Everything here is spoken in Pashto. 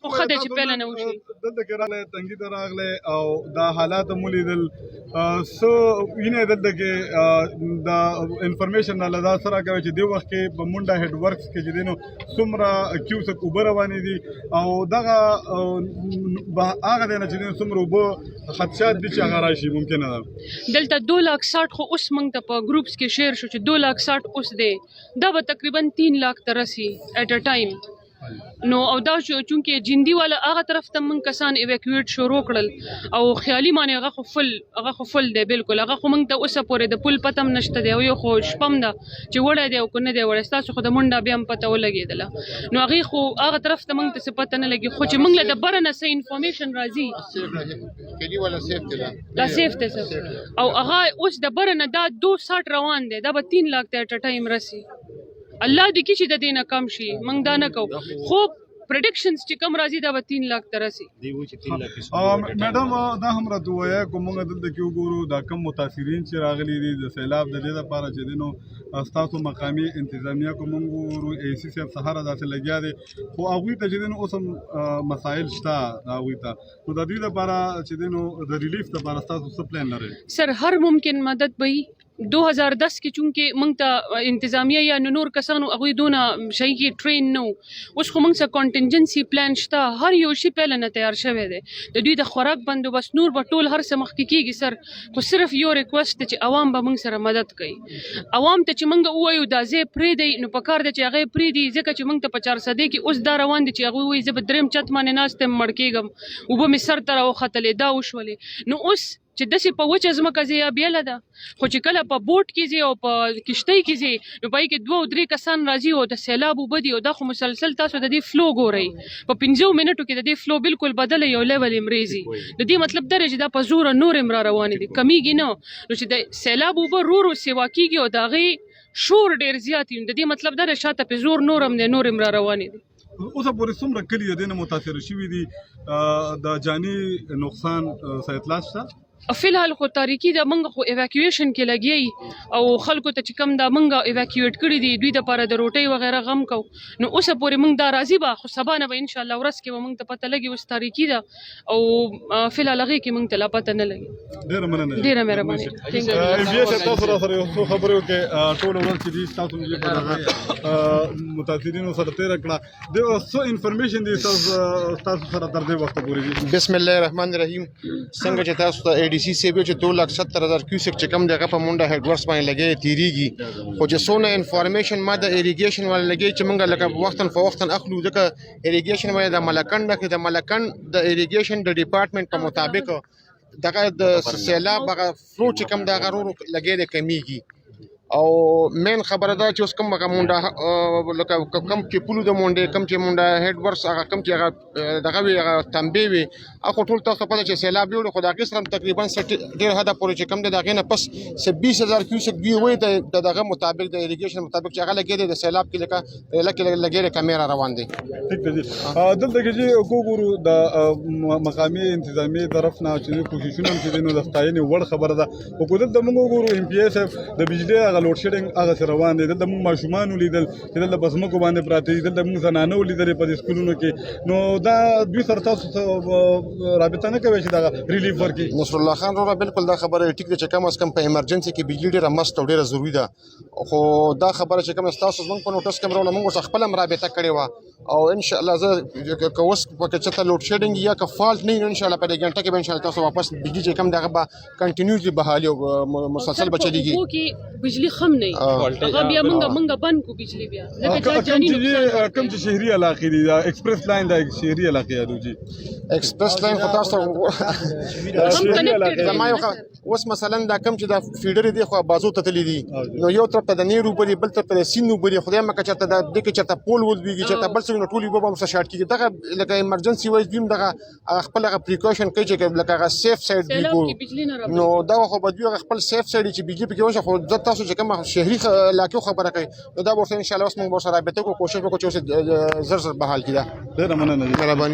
خو ښه دی چې پهله نه وشي. دلته کې راغلی، تنګي ته راغلی او دا حالات مو لیدل، څه وینئ دلته کې؟ د انفارمیشن نه دا سره کوي چې د وخت کې په مونډه هډ ورکس کې چې دی نو څومره کیوسک اوبه روانې دي، او دغه هغه دی نه چې څومره اوبه خدشات دي چې هغه راشي ممکنه ده؟ دلته 2 لاک 60 خو اوس موږ ته په ګروپس کې شیر شو چې 2 لاک 60 اوس دی، دا به تقریبا 3 لاک ته رسي at a time. نو او دا چونکه جندي والا هغه طرف ته موږ کسان ایویکویټ شروع کړل او خیالي معنی هغه خو فل دی بالکل. هغه خو موږ ته اوسه پورې د پل پتم نشته دی او یو خو شپم ده چې وړی دی او که نه دی وړی. ستاسو خو د منډه بیا هم پته ولګېدله، نو هغې خو هغه طرف ته موږ ته څه پته نه لګي، خو چې موږ له د بره نه څه انفارمیشن راځي. کلی والا سیف دی. دا سیف دی سر، او هغه اوس د بره نه دا 2.60 روان دی، دا به 3 لاک ته at a time رسی. الله دې کی چې د دې نه کم شي، موږ دا نه کو، خو پریډکشنز چې کم راځي، دا به 3 لاک ته رسی. میډم، دا هم راته ووایه، کوم موږ دلته کې وګورو دا کم متاثرین چې راغلي دي د سیلاب د دې لپاره چې دی، نو ستاسو مقامي انتظامیه، کوم موږ وګورو ای سی صاحب سهاره داسې لګیا دی، خو هغوی ته چې دی نو اوس هم مسایل شته د هغوی ته، نو د دوی لپاره چې دی نو د ریلیف لپاره ستاسو څه پلان لرئ؟ سر، هر ممکن مدد به وي. 2010 کې چونکه مونږ ته انتظامیه یا نور کسانو هغوی دونه شي کې ټرین نه وو. اوس خو مونږ سره کانټینجنسي پلان شته، هر یو شی پهله نه تیار شوی دی، د دوی د خوراک بندوبست، نور به ټول هر څه مخکې کېږي سر. خو صرف یو ریکوست دی چې عوام به مونږ سره مدد کوي. عوام ته چې مونږ ووایو دا ځای پرېږدئ، نو پکار دی چې هغه یې پرېږدي، ځکه چې مونږ ته په چارسدې کې اوس دا روان دي چې هغوی وایي زه به دریم چت باندې ناست یم، مړ کېږم، اوبه مې سر ته راوختلې، دا وشولې. نو اوس چې داسې په وچه ځمکه ځې یا بیله ده، خو چې کله په بوټ کې ځې او په کشتۍ کې ځې، نو په هغې کې دوه او درې کسان راځي او د سیلاب اوبه دي، او دا خو مسلسل تاسو د دې فلو ګورئ، په 5 منټو کې د دې فلو بالکل بدله یو لیول یې مریضي. د دې مطلب دا دی چې دا په زوره نور هم را روانې دي، کمیږي نه. نو چې د سیلاب اوبه رو رو سیوا کیږي او د هغې شور ډېر زیات وي، د دې مطلب دا دی شاته په زور نور هم دی، نور هم را روانې دي. اوسه پورې څومره کلي د دې نه متاثر شوي دي؟ د جاني نقصان څه اطلاع شته؟ فلحال خو تاریکی ده، موږ خو ایویکویشن کې لګیای او خلکو ته چې کم دا موږ ایویکویټ کړي دي، دوی د پاره د روټۍ وغیرہ غم کو. نو اوسه پورې موږ دا راضي به، خو سبا نه به ان شاء الله ورځ کې به موږ ته پته لګي. اوس تاریکی ده او فلحال هغې کې موږ ته لا پته نه لګي. ډیره مننه. ډیره مهرباني، thank you. بیا چې تاسو را سره یو څو خبرې وکړې، ټول ورځ چې دي تاسو موږ په دغه متاثرینو سره تیر کړه، د څه انفارمیشن دي تاسو سره تر دې وخته پورې دي؟ بسم الله الرحمن الرحیم. څنګه چې تاسو ته ای ډي سي صاحب چې 2,70,000 کیوسک چې کم دغه په مونډه هډ ورکس باندې لګي تیریږي، خو چې څونه انفارمیشن ما د ایریګیشن والا لګي چې مونږ لکه وختن فوختن اخلو، ځکه ایریګیشن والا د ملکند کې د ملکند د ایریګیشن د ډپارټمنټ په مطابق دغه د سیلاب هغه فلو چې کم دغه ورو لګي د کمیږي. او مین خبره دا چې اوس کوم هغه مونډه لکه کم چې پولو د مونډې، کم چې مونډه هډ ورکس، هغه کم چې هغه دغه وي، هغه تنبې وي، هغه ټول تاسو پته چې سیلاب یوړ، خو د هغې سره هم تقریبا ډېر حده پورې چې کم دی د هغې نه پس څه 20,000 کیوسک دوی وایي د دغه مطابق، د ایریګیشن مطابق چې هغه لګې دی، د سیلاب کې لکه لکه لګې دی کمې را روان دی. ټیک دی. دلته کې چې وګورو د مقامي انتظامیې طرف نه چې کوششونه هم چې دي، نو د ستاینې وړ خبره ده، خو که دلته موږ وګورو، ایم پي ای صاحب، د بجلۍ هغه لوډ شیډینګ هغه سره روان دی. دلته موږ ماشومان ولیدل چې دلته په ځمکو باندې پراته دي، دلته موږ زنانه ولیدلې په دې سکولونو کې. نو دا دوی سره تاسو رابطه نه کوي چې دغه ریلیف ورکړي؟ نصر الله خان وروره، بالکل دا خبره ټیک ده چې کم از کم په ایمرجنسي کې بجلی ډیره مست او ډیره ضروري ده، خو دا خبره چې کوم تاسو زمونږ په نوټس کې راوړه، موږ ورسره خپله هم رابطه کړې وه او ان شاء الله زه که اوس پکې چېرته لوډ شیډینګ یا که فالټ نه وي، نو ان شاء الله په دې ګنټه کې به ان شاء الله تاسو واپس بجلی چې کوم دغه به کنټینیوسلی بحالي او مسلسل به چلیږي. اوبو کې بجلی خم نه هغه بیا مونږ بند کو بجلی بیا، ځکه چې جاني نقصان. کوم چې شهري علاقې دي، دا ایکسپریس لاین، دا شهري علاقې یادو جی. ایکسپریس لاین خو تاسو هم connected. زما یو اوس مثلا دا کم چې دا فیډر دی خو بازو ته تللی دي، نو یو طرف ته د نیر اوبه دي، بل طرف ته د سیند اوبه دي. خدای مکه چېرته د دې کې چېرته پول ولوېږي، چېرته بل څه، نو ټول اوبه به هم شارټ کېږي. دغه لکه ایمرجنسي وایز دوی هم دغه هغه خپل هغه پریکاشن کوي چې لکه هغه سیف سایډ دوی سیلاب ګورو. کې بجلی نه راځي. نو دا خو به دوی هغه خپل سیف سایډ چې بجلی پکې وشه، خو زه تاسو چې کوم شهري علاقو خبره کوي، نو دا به ورسره ان شاء الله اوس موږ ورسره رابطه کوو، کوشش وکړو چې اوس زر زر بحال کړي دا. ډېره مننه. مهرباني.